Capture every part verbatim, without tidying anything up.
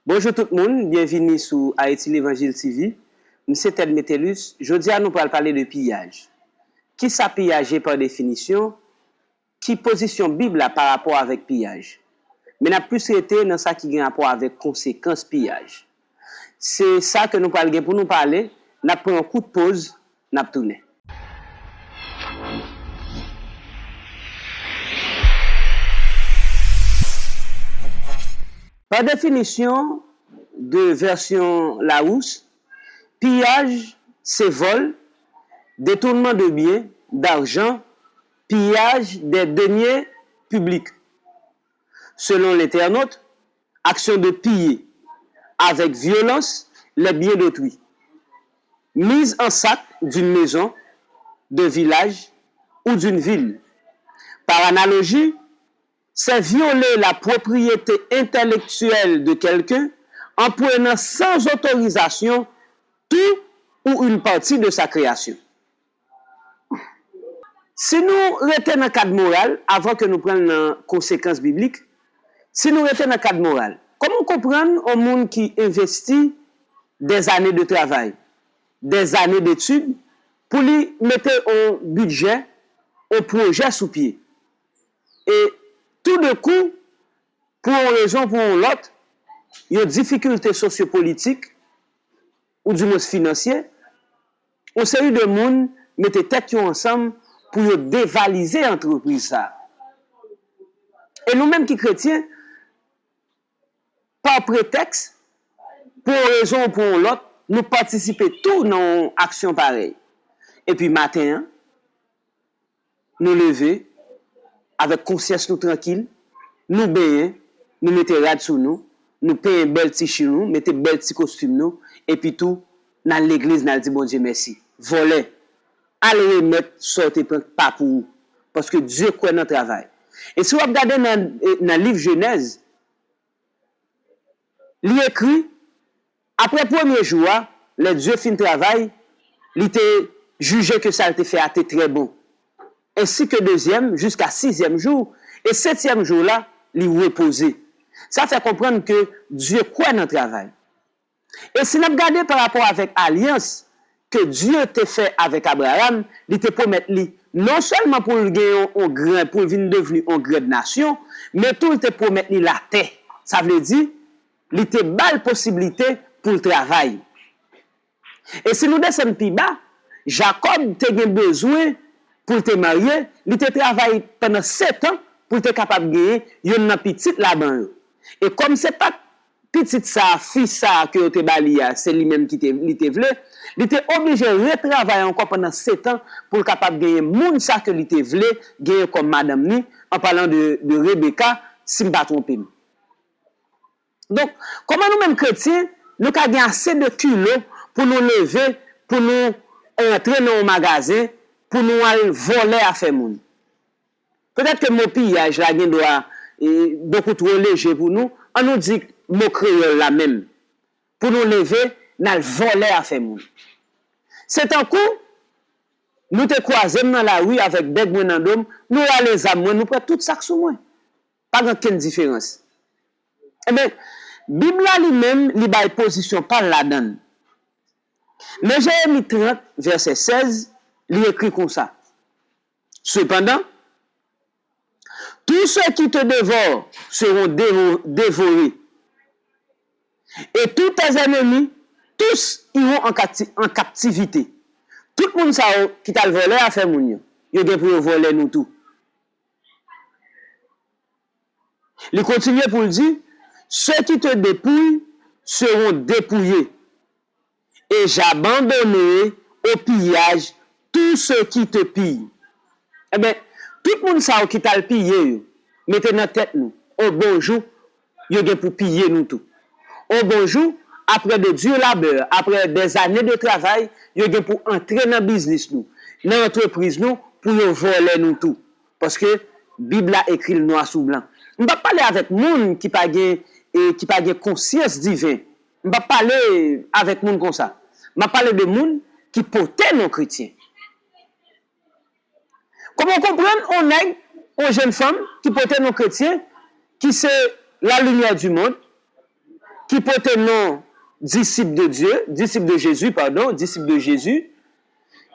Bonjou tout moun, byenvini sou Haïti L'Évangile T V. M se Ted Metellus. Jodi a nou pral pale de piyaj. Kisa piyaj ye pa definisyon? Ki pozisyon Bib la pa rapò avèk piyaj? Men n ap plis rete nan sa ki gen rapò avèk konsekans piyaj. Se sa ke nou pral gen pou nou pale. N ap pran yon kout poz, n ap tounen. Pa definisyon de vèsyon Larousse, piyaj se vòl, detounman de byen, darjan, piyaj de deniers publics. Selon lentènot, action de piller avec violence les biens d'autrui, mise en sac d'une maison, d'un village ou d'une ville. Par analogie, c'est violer la propriété intellectuelle de quelqu'un en prenant sans autorisation tout ou une partie de sa création. Si nou rete nan kad moral, avan ke nou pran l nan konsekans biblik, si nou rete nan kad moral, kòman w konprann yon moun ki envesti des années de travail, des années d'études, pou li mete yon bidjè, yon pwojè sou pye? E toudenkou, pou yon rezon ou pou yon lòt, yon difikilte sosyopolitik, oudimwens finansye, yon seri de moun mete tèt yo ansanm pou yo devalize antrepriz sa a. E nou menm ki kretyen, pa pretèks, pou yon rezon ou pou yon lòt, nou patisipe tou nan yon aksyon parèy. Epi maten an, nou leve avèk konsyans nou trankil, nou benyen, nou mete rad sou nou, nou penyen bèl ti chou nou, mete bèl ti kostim nou, epi tou, n al legliz, n al di Bondye mèsi. Vòlè, al remèt sa w te pran k pa pou ou, paske Dye kwè nan travay. E si w ap gade nan, nan liv Jenèz, li ekri, apre premye jou a, lè Dye fin travay, li te jije ke sa l te fè a te trè bon. Ensi ke dezyèm, jiska sizyèm jou, e setyèm jou la, li repoze. Sa fè konprann ke Dye kwè nan travay. E si n ap gade pa rapò avèk alyans ke Dye te fè avèk Abraram, li te pwomèt li non sèlman pou l gen yon, yon grenn, pou l vin devni yon grenn nasyon, men tou l te pwomèt li latè. Sa vle di, li te ba l posiblite pou l travay. E si nou desann pi ba, Jakòb te gen bezwen pou l te marye, li te travay pandan setan pou l te kapab genyen yonn nan pitit Laban yo. E kòm se pa t pitit sa a, fi sa a ke yo te ba li a, se li menm ki te, li te vle, li te oblije retravay ankò pandan setan pou l kapab genyen moun sa ke li te vle genyen kòm madanm ni, an palan de, de Rebeka, si m pa twonpe m. Donk, kòman nou menm kretyen, nou ka gen ase de kilo pou nou leve, pou nou rantre nan yon magazen, pou nou al vòlè afè moun? Petèt ke mo piyaj la gen dwa, e, bokou two leje pou nou. An nou di mo kreyòl la menm. Pou nou leve, n al vòlè afè moun. Se tankou, nou te kwaze m nan lari avèk bèg mwen nan do m, nou rale zam mwen, nou pran tout sa k sou mwen. Pa gen okenn diferans. Ebyen, Bib la li menm, li bay pozisyon pa l ladan l. Men Jeremi trant, vèsè sèz, li ekri konsa, Cependant, tous ceux qui te dévorent seront dévo-, dévorés, et tous tes ennemis, tous iront en capti-, en captivité. Tout moun sa yo ki t al vòlè afè moun yo, yo gen pou yo vòlè nou tou. Li kontinye pou l di, ceux qui te dépouillent seront dépouillés, et j'abandonnerai au pillage tous ceux qui te pillent. Ebyen, tout moun sa yo ki t al piye yo, mete nan tèt nou, yon bon jou, yo gen pou piye nou tou. Yon bon jou, après de durs labeurs, après des années de travail, yo gen pou antre nan biznis nou, nan antrepriz nou, pou yo vòlè nou tou. Paske Bib la ekri l nwa sou blan. M p ap pale avèk moun ki pa gen, e, ki pa gen konsyans diven. M p ap pale avèk moun konsa. M ap pale de moun ki pote non kretyen. Kòman w konprann yon nèg, yon jèn fanm ki pote non kretyen, ki se la lumière du monde, ki pote non disip de Dye, disip de Jezi, padon, disip de Jezi,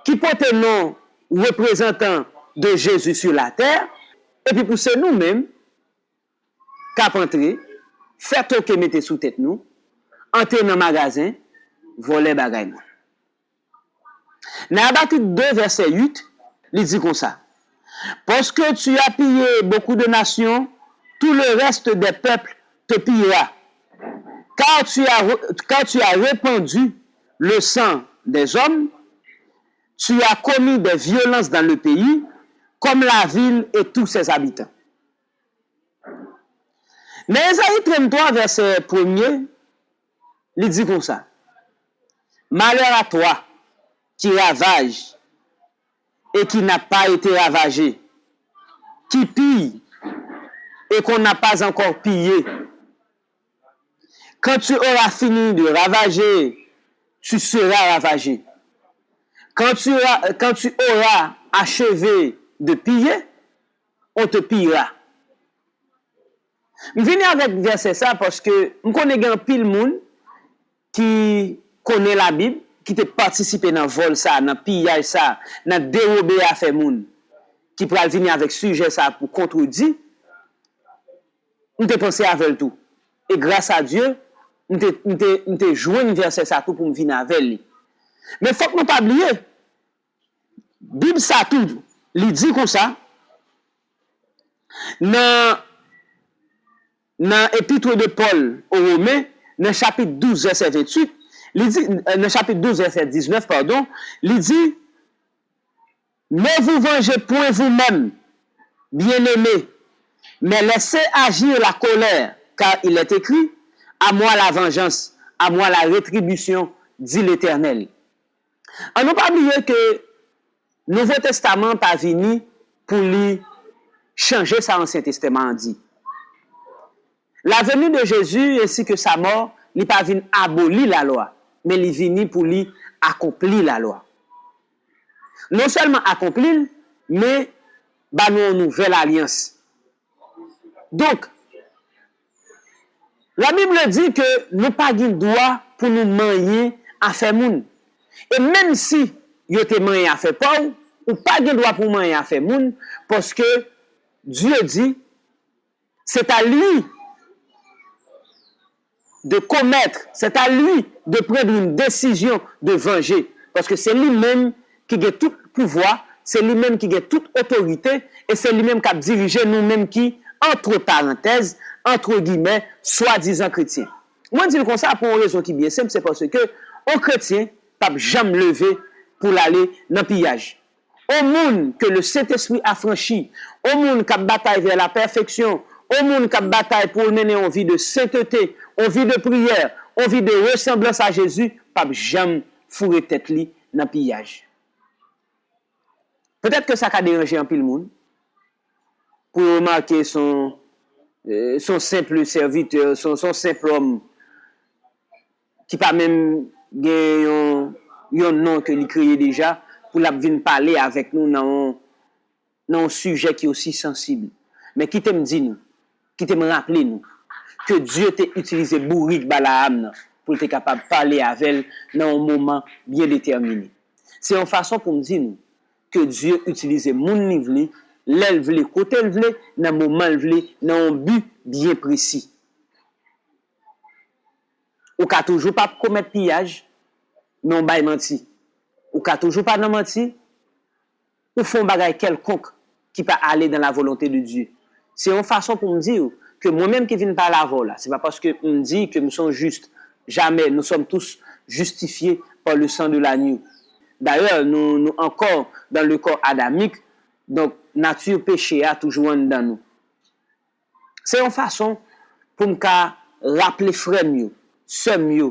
ki pote non reprezantan de Jezi sou latè, epi pou se nou menm k ap antre, fè toke mete sou tèt nou, antre nan magazen, vòlè bagay moun. Nan Abakik de, vèsè uit, li di konsa, Parce que tu as pillé beaucoup de nations, tout le reste des peuples te pillera. Car tu as, re- car tu as répandu le sang des hommes, tu as commis des violences dans le pays, comme la ville et tous ses habitants. Nan Ezayi trannntwa, vèsè premye, li di konsa, Malheur à toi qui ravage et qui n'a pas été ravagé, qui pille et qu'on n'a pas encore pillé. Quand tu auras fini de ravager, tu seras ravagé. Quand tu, auras- quand tu auras achevé de piller, on te pillera. M vini avèk vèsè sa paske m konnen gen anpil moun ki konnen Labib, ki te patisipe nan vòl sa, nan piyaj sa, nan dewobe afè moun, ki pral vini avèk sijè sa pou kontredi. M te panse avè l tou. E gras a Dye, m te, m te, m te jwenn vèsè sa tou pou m vin avè li. Men fòk nou pa bliye, Bib sa tou, li di konsa, nan, nan Épître de Paul aux Romains, nan chapit douz, vèsè venntuit, li di, nan chapit douz, vèsè diznèf, padon, li di, Ne vous vengez point vous-même, bien-aimés, mais laissez agir la colère, car il est écrit, À moi la vengeance, à moi la rétribution, dit l'Éternel. An nou pa bliye ke Nouvo Testaman pa vini pou li chanje sa Ansyen Testaman an di. La venue de Jésus ainsi que sa mort, li pa vin aboli lalwa, men li vini pou li akonpli lalwa. Non sèlman akonpli l, men ba nou yon nouvèl alyans. Donk, la Bible di ke nou pa gen dwa pou nou manyen afè moun. E menm si yo te manyen afè pa w, ou pa gen dwa pou w manyen afè moun, paske Dye di, c'est à lui de commettre, c'est à lui de prendre une décision de venger. Paske se li menm ki gen tout pouvwa, se li menm ki gen tout otorite, e se li menm k ap dirije nou menm ki, antre parantèz, antre gimè, swadizan kretyen. Mwen di l konsa pou yon rezon ki byen senp, se paske yon kretyen p ap janm leve pou l ale nan piyaj. On moun ke le Sentespri afranchi, on moun k ap batay vè la pèfeksyon, on moun k ap batay pou l mennen yon vi de sentete, yon vi de priyè, yon vi de resanblans a Jezi, p ap janm foure tèt li nan piyaj. Petèt ke sa ka deranje anpil moun, pou yo remake se yon, eh, se yon senp sèvitè, se yon, se yon senp òm ki pa menm gen yon, yon non ke li kreye deja, pou l ap vin pale avèk nou nan yon, nan yon sijè ki osi sansib. Men kite m di nou, kite m raple nou, ke Dye te itilize bourik Balaam nan pou l te kapab pale avè l nan yon moman byen detèmine. Se yon fason pou m di nou ke Dye itilize moun li vle, lè l vle, kote l vle, nan moman l vle, nan yon bi byen presi. Ou ka toujou p ap komèt piyaj, men w bay manti. Ou ka toujou pa nan manti, ou fè yon bagay kèlkonk ki pa ale dans la volonté de Dieu. Se yon fason pou m di w ke mwen menm ki vin pale avè w la, se pa paske m di ke m se yon jis. Jamais, nous sommes tous justifiés par le sang de l'agneau. Dayè, nou, nou ankò dans le corps adamique, donk nati peche a toujou anndan nou. Se yon fason pou m ka raple frè m yo, sè m yo,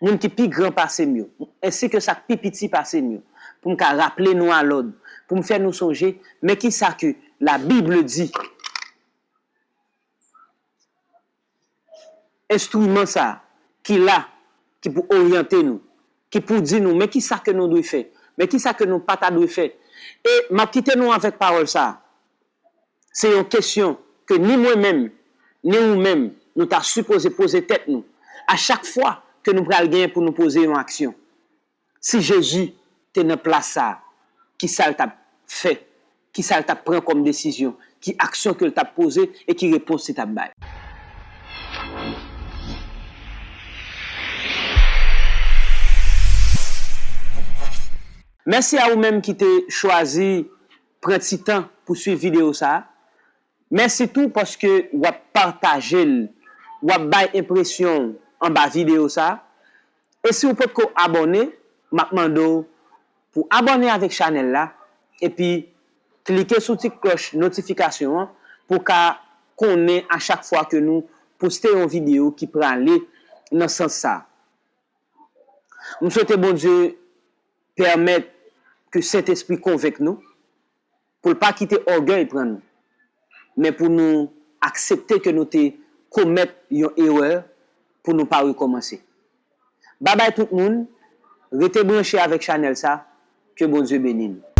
moun ki pi gran pase m yo, ensi ke sa k pi piti pase m yo, pou m ka raple nou a lòd, pou m fè nou sonje, men kisa ke la Bible di. Enstriman sa a ki la, ki pou oryante nou, ki pou di nou, men kisa ke nou dwe fè, men kisa ke nou pa ta dwe fè. E m ap kite nou avèk pawòl sa a. Se yon kesyon ke ni mwen menm, ni ou menm, nou ta sipoze poze tèt nou. A chak fwa ke nou pral gen pou nou poze yon aksyon, si Jezi te nan plas sa a, ki sa l t ap fè? Ki sa l t ap pran kòm desizyon? Ki aksyon ke l t ap poze e ki repons li t ap bay? Mèsi a ou menm ki te chwazi pran ti tan pou swiv videyo sa a. Mèsi tou paske w ap pataje l, w ap bay enpresyon w anba videyo sa a. E si w potko abòne, m ap mande w pou abòne avèk chanèl la, epi klike sou ti klòch notifikasyon an pou w ka konnen a chak fwa ke nou poste yon videyo ki prale nan sans sa a. M swete Bondye pèmèt ke Sentespri konvenk nou, pou l pa kite ògèy pran nou, men pou nou aksepte ke nou te komèt yon erè, pou nou pa rekòmanse. Babay tout moun, rete branche avèk chanèl sa, ke Bondye beni nou.